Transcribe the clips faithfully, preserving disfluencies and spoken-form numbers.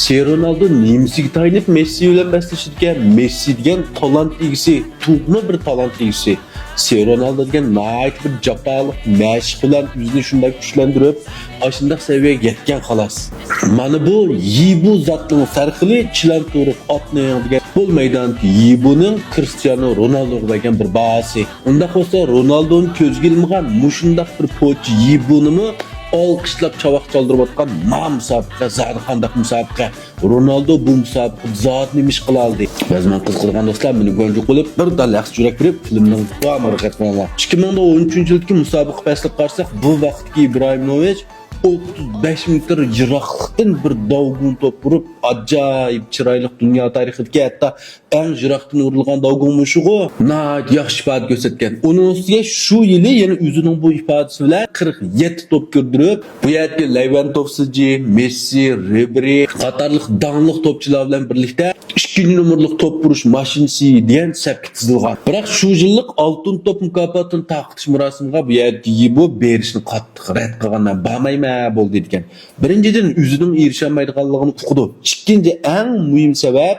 سى رونالدو نېمىسىگە تايىنىپ مېسسى بىلەن بەسلىشىدىكەن؟ مېسسى دېگەن تالانت ئىگىسى، تۇغما بىر تالانت ئىگىسى. سى رونالدو دېگەن ناھايىتى بىر جاپالىق مەشىق بىلەن ئۆزىنى شۇنداق كۈچلەندۈرۈپ، ئاشۇنداق سەۋىيەگە يەتكەن خالاس. مانا بۇ يىبۇ زاتنىڭ سەرخىلى، چىلان تۇرۇق ئاتنىڭ دېگەن بۇ مەيداندىكى يىبۇنىڭ كرىستىيانو رونالدوغا بەرگەن بىر باھاسى. ئۇنداق بولسا، رونالدونى كۆزگە ئىلمىغان مۇشۇنداق بىر پوچى يىبۇنىمۇ ئالقىشلاپ چاۋاك چالدۇرۇۋاتقان ما مۇسابىقە زادى قانداق مۇسابىقە؟ رونالدو بۇ مۇسابىقىدە زادى نېمە ئىش قىلالىدى؟ بەزى مەن قىزىقىدىغان دوستلار مېنى گۆنجە قىلىپ، بىر داللە ياخشى يۈرەك بېرىپ، فىلىمنىڭ داۋامىغا قېتىپ قويۇڭلار. ئىككى مىڭ ئون ئۈچىنچى يىلدىكى مۇسابىقە پەسلىگە قارىساق، بۇ ۋاقىتتىكى ئىبراھىموۋىچ ئوتتۇز بەش مېتىر يىراقلىقتىن بىر داۋگۇڭ توپ ئۇرۇپ، ئاجايىپ چىرايلىق، دۇنيا تارىخىدىكى ھەتتا ئەڭ يىراقتىن ئۇرۇلغان داۋگۇڭمۇشۇغۇ ناھايىتى ياخشى ئىپادە كۆرسەتكەن. ئۇنىڭ ئۈستىگە شۇ يىلى يەنە ئۆزىنىڭ بۇ ئىپادىسى بىلەن قىرىق يەتتە توپ كىردۈرۈپ، بۇ يەردىكى لېۋاندوفسكى، مېسسى، رىبېرى قاتارلىق داڭلىق توپچىلار بىلەن بىرلىكتە ئىككىنچى نومۇرلۇق توپ ئۇرۇش ماشىنىسى دېگەن سەپكە تىزىلغان. بىراق شۇ يىللىق ئالتۇن توپ مۇكاپاتىنى تارقىتىش مۇراسىمىغا بۇ يەردىكى يىبۇ بېرىشنى قاتتىق رەت قىلغان، مەن بارمايمەن بولدى دېگەن. بىرىنچىدىن، ئۆزىنىڭ ئېرىشەلمەيدىغانلىقىنى ئۇقىدۇ. ئىككىنچى، ئەڭ مۇھىم سەۋەب،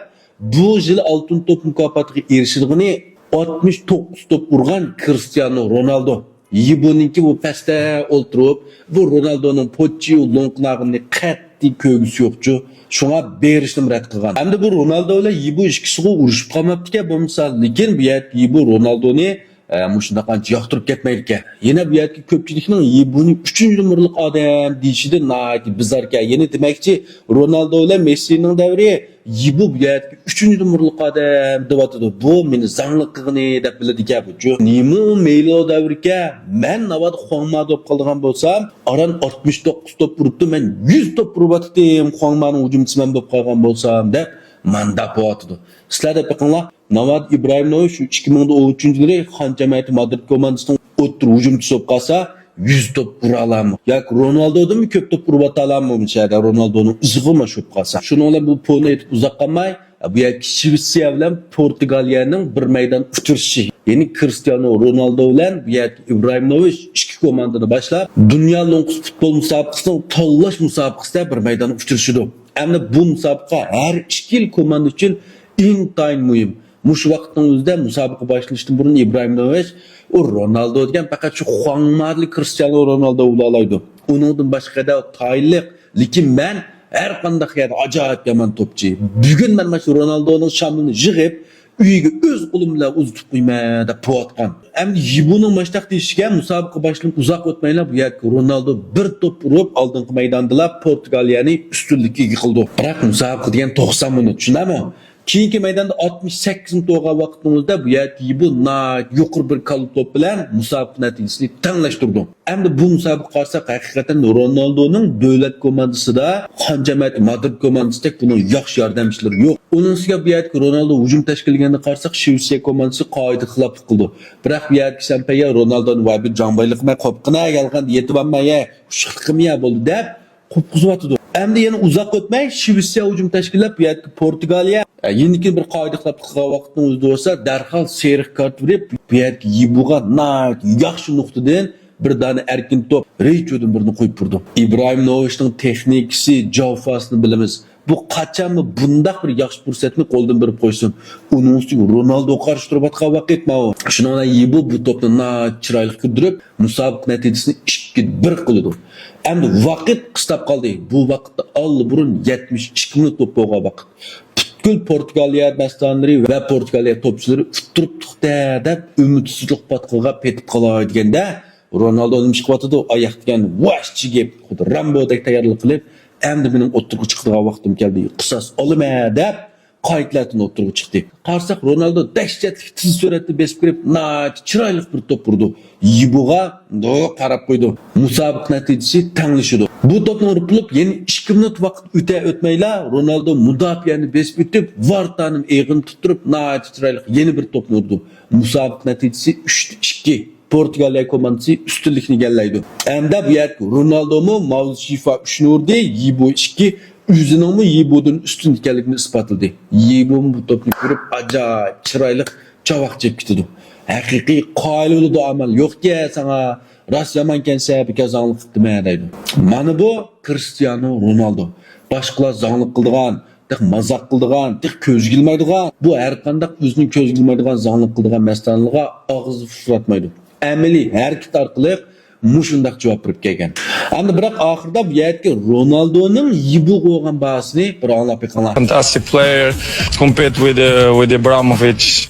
بۇ يىل ئالتۇن توپ مۇكاپاتىغا ئېرىشىدىغىنى ئاتمىش توققۇز توپ ئۇرغان كرىستىيانو رونالدو. يىبۇنىڭكى بۇ پەستە ئولتۇرۇپ، بۇ رونالدونىڭ پوچچى لوڭقىناغىنى قەتئىي كۆرگۈسى يوقچۇ. شۇڭا بېرىشنىمۇ رەت قىلغان. ئەمدى بۇ رونالدو بىلەن يىبۇ ئىككىسىغۇ ئۇرۇشۇپ قالماپتىكەن بولمىسا، لېكىن بۇ يەردىكى يىبۇ رونالدونى ئە، مۇشۇنداق ئانچە ياقتۇرۇپ كەتمەيدىكەن. يەنە بۇ يەردىكى كۆپچىلىكنىڭ يىبۇنى ئۈچىنچى نومۇرلۇق ئادەم دېيىشىدىن ناھايىتى بىزاركەن. يەنە دېمەكچى، رونالدو بىلەن مېسسىنىڭ دەۋرى، يىبۇ بۇ يەردىكى ئۈچىنچى نومۇرلۇق ئادەم دەۋاتىدۇ. بۇ مېنى زاڭلىق قىلغىنى دەپ بىلىدىكەن بۇچۇ. نېمە مېيلو دەۋركەن، مەن ناۋادا خۇاڭما بولۇپ قالىدىغان بولسام، ئاران ئاتمىش توققۇز توپ ئۇرۇپتۇ، مەن يۈز توپ ئۇرۇۋاتاتتىم، خۇاڭمانىڭ ھۇجۇمچىسى مەن بولۇپ قالغان بولسام دەپ مانداپ بولۇۋاتىدۇ. سىلەر دەپ بېقىڭلار. ناۋادا ئىبراھىموۋىچ شۇ ئىككى مىڭ ئون ئۈچىنچى يىلى خان جەمەتى مادرىد كوماندىسىنىڭ ئوتتۇرا ھۇجۇمچىسى بولۇپ قالسا، يۈز توپ ئۇرالامۇ؟ ياكى رونالدودىنمۇ كۆپ توپ ئۇرۇۋاتالامۇ بۇ شەھەردە، رونالدونىڭ ئىزىغىمۇ چۈشۈپ قالسا؟ شۇنىڭ بىلەن بۇ پونى ئېيتىپ ئۇزاق قالماي، بۇ يەردىكى شىۋېتسىيە بىلەن پورتۇگالىيەنىڭ بىر مەيدان ئۇچرىشىشى. يەنى كرىستىيانو رونالدو بىلەن بۇ يەردىكى ئىبراھىموۋىچ ئىككى كوماندىنى باشلاپ، دۇنيا لوڭقىسى پۇتبول مۇسابىقىسىنىڭ تاللاش مۇسابىقىسىدە بىر مەيدان ئۇچرىشىدۇ. ئەمدى بۇ مۇسابىقە ھەر ئىككىلا كوماندا ئۈچۈن ئىنتايىن مۇھىم. مۇشۇ ۋاقىتنىڭ ئۆزىدە مۇسابىقە باشلىنىشتىن بۇرۇن ئىبراھىموۋىچ، ئۇ رونالدو دېگەن پەقەت شۇ خۇاڭمادىلا كرىستىيانو رونالدو بولالايدۇ. ئۇنىڭدىن باشقا دە تايىنلىق، لېكىن مەن ھەر قانداق يەردە ئاجايىپ يامان توپچى. بۈگۈن مەن مانا شۇ رونالدونىڭ شامىلىنى يىغىپ، ئۆيگە ئۆز قولۇم بىلەن ئۇزىتىپ قويىمەن دەپ قوۋاتقان. ئەمدى يىبۇنىڭ ماشتاق دېيىشىگە، مۇسابىقە باشلىنىپ ئۇزاق ئۆتمەيلا بۇ يەردىكى رونالدو بىر توپ ئۇرۇپ، ئالدىنقى مەيداندىلا پورتۇگالىيەنى ئۈستۈنلۈككە ئىگە قىلىدۇ. بىراق مۇسابىقە دېگەن توقسان مىنۇت، شۇنداقمۇ؟ كېيىنكى مەيداندا ئاتمىش سەككىز مىنۇت بولغان ۋاقىتنىڭ ئۆزىدە بۇ يەردىكى يىبۇ ناھايىتى يۇقىرى بىر كاللا توپ بىلەن مۇسابىقە نەتىجىسىنى تەڭلەشتۈرىدۇ. ئەمدى بۇ مۇسابىقىگە قارىساق، ھەقىقەتەن رونالدونىڭ دۆلەت كوماندىسىدا، خان جەمەتى مادرىد كوماندىسىدەك بۇنىڭ ياخشى ياردەمچىلىرى يوق. ئۇنىڭ ئۈستىگە بۇ يەردىكى رونالدو ھۇجۇم تەشكىللىگەننى قارىساق، شىۋېتسىيە كوماندىسى قائىدە خىلاپلىق قىلىدۇ. بىراق بۇ يەردىكى سەمپەييا رونالدونى، ۋاي بىر جاڭبايلىقىمەن، قوپقىنا يالغان يېتىۋالماي، يە ئۇششۇقلۇقىمى يە بولدى دەپ قوپقۇزۇۋاتىدۇ. ئەمدى يەنە ئۇزاق ئۆتمەي شىۋېتسىيە ھۇجۇم تەشكىللەپ، بۇ يەردىكى پورتۇگالىيە، ئە، يەنىكىن بىر قائىدە خىلاپلىق قىلغان ۋاقىتنىڭ ئۆزىدە بولسا، دەرھال سېرىق كارت بېرىپ، بۇ يەردىكى يىبۇغا ناھايىتى ياخشى نۇقتىدىن بىر دانە ئەركىن توپ رېچودىن بىرنى قويۇپ بېرىدۇ. ئىبراھىموۋىچنىڭ تېخنىكىسى، جاۋفاسىنى بىلىمىز. بۇ قاچانمۇ بۇنداق بىر ياخشى پۇرسەتنى قولدىن بېرىپ قويسۇن؟ ئۇنىڭ ئۈستىگە رونالدو قارشى تۇرۇۋاتقان ۋاقىت ماۋۇ. شۇنىڭ بىلەن يىبۇ بۇ توپنى ناھايىتى چىرايلىق كىردۈرۈپ، مۇسابىقە نەتىجىسىنى ئىككى بىر قىلىدۇ. ئەمدى ۋاقىت قىستاپ قالدى. بۇ ۋاقىتتا ئاللىبۇرۇن يەتمىش ئىككى مىنۇت بولۇپ بولغان ۋاقىت. پۈتكۈل پورتۇگالىيە مەستانىلىرى ۋە پورتۇگالىيە توپچىلىرى ئۇتتۇرۇپ توختە دەپ ئۈمىدسىزلىك پاتقىلىغا پېتىپ قالاي دېگەندە، رونالدو نېمە ئىش قىلىۋاتىدۇ؟ ئاياق دېگەن ۋاش چىگىپ، خۇددى رامبودەك تەييارلىق قىلىپ، ئەمدى مېنىڭ ئوتتۇرىغا چىقىدىغان ۋاقتىم كەلدى، قىساس ئالىمەن دەپ، قايتىلەتىن ئوتتۇرىغا چىقتى. قارىساق، رونالدو دەھشەتلىك تېز سۈرئەتتە بېسىپ كىرىپ، ناھايىتى چىرايلىق بىر توپ ئۇردى. يىبۇغا قاراپ قويدى. مۇسابىقە نەتىجىسى تەڭلىشىدۇ. بۇ توپنى ئۇرۇپ بولۇپ، يەنە ئىككى مىنۇت ۋاقىت ئۆتە ئۆتمەيلا، رونالدو مۇداپىئەنى بېسىپ ئۆتۈپ، ۋارتانىڭ ئېغىنى تۇتتۇرۇپ، ناھايىتى چىرايلىق يەنە بىر توپنى ئۇردى. مۇسابىقە نەتىجىسى ئۈچتە ئىككى. پورتۇگالىيە كوماندىسى ئۈستۈنلۈكنى ئىگىلەيدۇ. ئەمدى بۇ يەردىكى رونالدومۇ ماۋزۇ شىفا ئۈچنى ئۇردى، يىبۇ ئىككى، ئۆزىنىڭمۇ يىبۇدىن ئۈستۈن ئىكەنلىكىنى ئىسپاتلىدى. يىبۇمۇ بۇ توپنى كۆرۈپ، ئاجايىپ چىرايلىق چاۋاك چېلىپ كېتىدۇ. ھەقىقىي قايىل بولىدۇ، ئامال يوقكەن ساڭا، راست يامانكەنسەن، بىكار زاڭلىق قىپتىمەن دەيدۇ. مانا بۇ كرىستىيانو رونالدو. باشقىلار زاڭلىق قىلىدىغان، تېخى مازاق قىلىدىغان، تېخى كۆزگە ئىلمايدىغان، بۇ ھەر قانداق ئۆزىنىڭ كۆزىگە ئىلمايدىغان زاڭلىق قىلىدىغان مەستانىلىرىغا ئاغزىنى ئۇچراتمايدۇ. ئەمەلىي ھەرىكەت ئارقىلىق مۇشۇنداق جاۋاب بېرىپ كەلگەن. ئەمدى بىراق ئاخىرىدا بۇ يەردىكى رونالدونىڭ يىبۇغا بولغان باھاسىنى بىر ئاڭلاپ بېقىڭلار. Fantastic player, compete with uh, with Ibrahimovic.